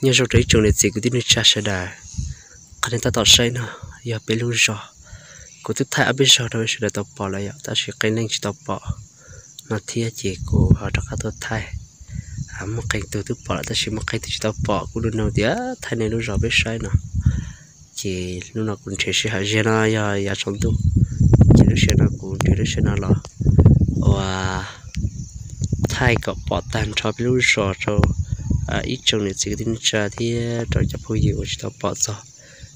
Nyob zoo rau ib tsoom niam txiv kwv tij neej tsa sawv daws, qhov nej tab tom saib no yog peb lub zos. Kuv twb thaij ob peb zaug rau peb sawv daws tau pom lawm yom, tab sis qee leej tsis tau pom no thiab ces kuv ho rov qab tuaj thaij. Muaj qee tus twb pom lawm tab sis muaj qee tus tsis tau pom, kuv nug nug tias thaij nej lub zos peb saib no. Ces hnub no kuv nrhiav sij hawm, zaum no yog yav tsaus ntuj, ces lub sij hawm no kuv nrhiav lub sij hawm no los ua thaij kom pom tag nrho peb lub zos rau ib tsoom niam txiv kwv tij neej tsa thiab rau cov phooj ywg uas tsis tau pom txog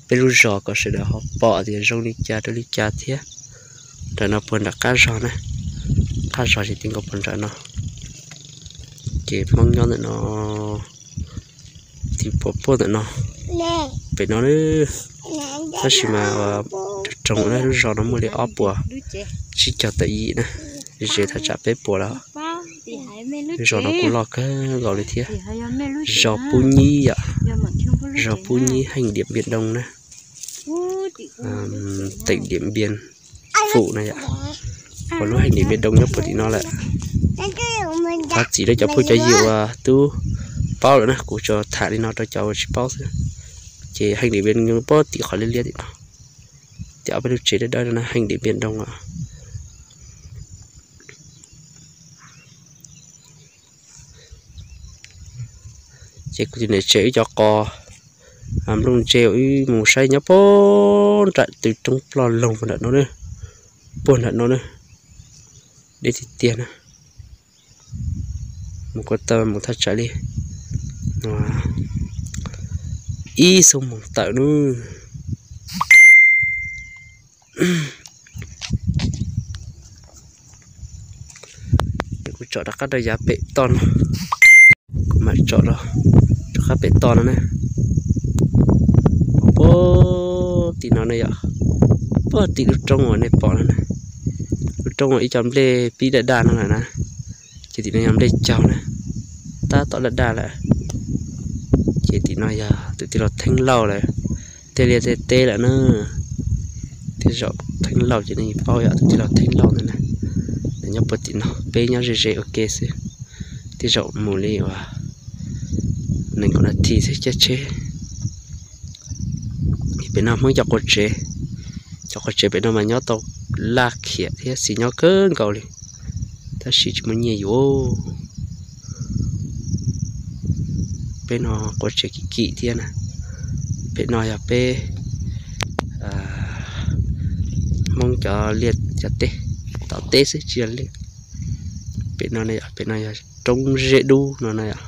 peb lub zos kom sawv daws ho pom tias zoo li cas rau li cas thiab. Nram no puag nram qab zos na, qab zos ces ti nkaus puag nram no, ces Hmoob nyob ntawm no, ti puag puag ntawm no, pem no. Tab sis mas rau rau lub zos no muaj li ob puas tsib caug tawm yim na, ze thaj tsam peb puas lawm. Zos no kuj loj kawg nkaus li thiab. Zos Pub Nyib yom, zos Pub Nyib heej Diam Npiam Doo na, teem Diam Npiam Fum na yom. Uas lub heej Diam Npiam Doo nyob puag tim no lawm. Thov txim rau cov phooj cov ywg uas twb paub lawm na, kuv tsuas tham li no rau cov uas tsis paub xwb. Ces heej Diam Npiam Doo puag tim qhov liab liab tim no, tim ob peb lub tsev dawb dawb no na, heej Diam Npiam Doo os. Ces kuv tus niam tsev wb cov qos nplooj ntse uas wb mus saib nyob puag nram tw roob ploj loog puag nram no na, puag nram no na, deb tiag tiag na. Mus kuj tau mus thaj tsam li ib xuab moos tawm nawb. Kuv tsom rov qab rau yav pem toj no, kuv mam tsom rov qab pem toj no na. Puag tim no ne yom, puag tim lub roob uas nej pom no na, lub roob uas ib co nplej pib daj daj no lawm na, ces tim no yog nplej caug na, tab tom daj daj lawm. Ces tim no yog tus tij laug Theeb Lauj lawv tej liaj tej teb lawm na. Tej zaum Theeb Lauj ces nej paub yom, tus tij laug Theeb Lauj ntawd na, nws nyob puag tim no, peb nyob ze ze ua ke xwb. Tej zaum mus li uas nees nkaum nas this xwb caij tsheb. Pem no Hmoob cov qua tsev, cov qua tsev pem no mas nyob tau laj khiam thiab xis nyob kawg nkaus li, tab sis tsis muaj nyiaj yuav. Peb no qua tsev kim kim thiab na. Pem no yog peb Hmoob cov liaj cov teb, tom teb xwb tsis yog liaj. Pem no, pem no yog roob Zeb Dub no na yom,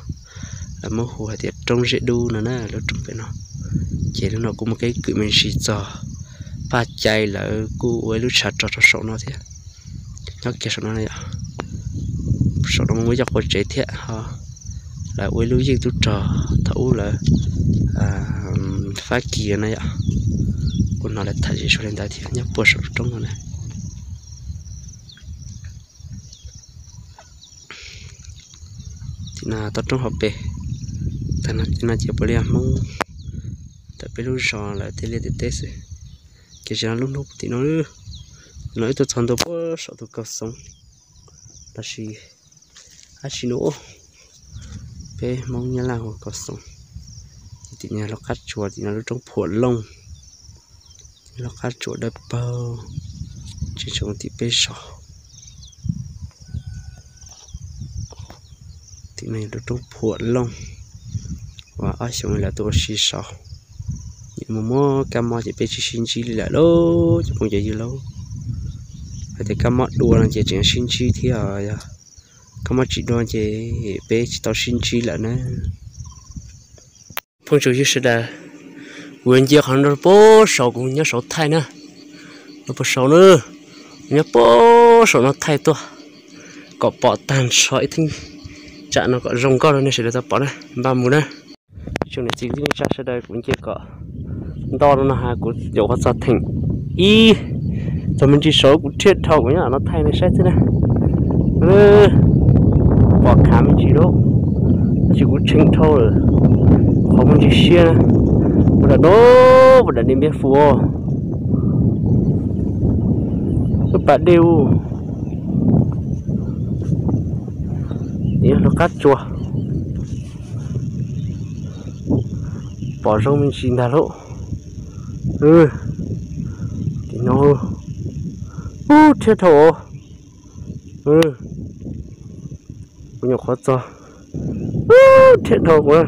lawv muab hu hais tias roob Zeb Dub no na, lub roob pem no. Ces lub no kuj muaj keeb kwm me ntsis txog Paj Cai lawv kuj ua ib lub tshav rog rau saum no thiab. Nyob kiag saum no yom, saum no muaj ib co qua tsev thiab, lawv ua ib lub yeej tub rog thaum ub lawv Fab Kis na yom. Kuv hnov lawv tham zem suab li ntawd thiab nyob puag saum lub roob no na. Tim no toj roob hauv pes, tag no tim no ces puav leej yog Hmoob ntawm peb lub zos lawv tej liaj tej teb xwb. Ces tsis no lub hnub tim no, tim no wb tuaj txog ntua puag saum tus Kaus Xoov, tab sis ab tsi nub peb Hmoob Nyab Laj hu Kaus Xoov. Tim no lub qab tsuas, tim no lub roob Phuam Looj, lub qab tsuas dawb paug tseem tsoom tim peb zos. Tim no yog lub roob Phuam Looj uas ob xyoos lawv tuaj ua si saud. Nim mus muab kab mob ces peb tsis sib ntsib li lawm lauj cov phooj cov ywg lauj. Hais tias kab mob dua no ces tseem sib ntsib thiab, yog kab mob tsis dua ces peb tsis tau sib ntsib lawm na. Phooj ywg sawv daws, kuv yuav nce qhov no rau puag saud, kuv nyob saud thaij na, rau puag saud na, nyob puag saum no thaij tuaj kom pom tag nrho ib theeb tsam no kom zoo nkauj rau nej sawv daws tau pom na. Npaj mus na. Ib tsoom niam txiv kwv tij neej tsa sawv daws, kuv nce kom nto no no has kuv yuav qhov txog theem ib, txog me ntsis saud kuv thiaj dhau kuv nyob no thaij nej saib xwb na. Pom khav me ntsis lawm, tab sis kuv tshee dhau lawm, qhov muaj ntsis siab na. Ua dam no, ua dam Diam Npiab Fum, lub pas dej u, lub qab tsuas. Pom zoo me ntsis ntag lauj. Tim no, ub, rhiab dhau. Kuv nyuam qhuav txog, rhiab dhau kuv.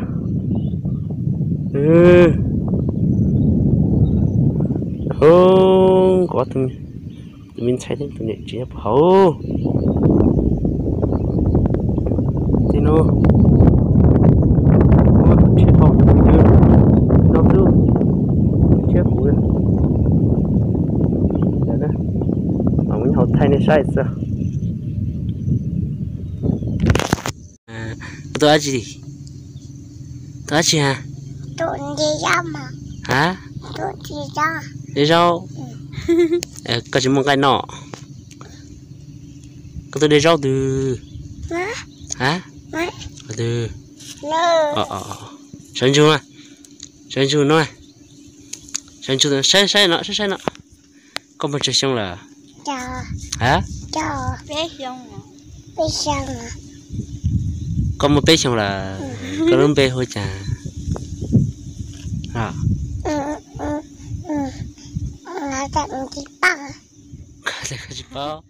Tus me ntxhais thiab tus niam tsev nyob puag hauv. Tim no, rhiab dhau, no xwb, rhiab kuv. Mam mus nyob hauv thaij nej saib xwb. Koj tuaj dab tsi? Tuaj dab tsi ha? Ha? De zaub. Koj tsis muaj nqaij noj. Koj tuaj de zaub twg? Ha? Twg? Sawv ntsug, sawv ntsug no, sawv ntsug saib saib no, saib saib no. Koj muaj tsawg xyoo lawm? Ha? Koj muaj peb xyoos lawm. Koj lub npe hu cas? Koj tsis paub.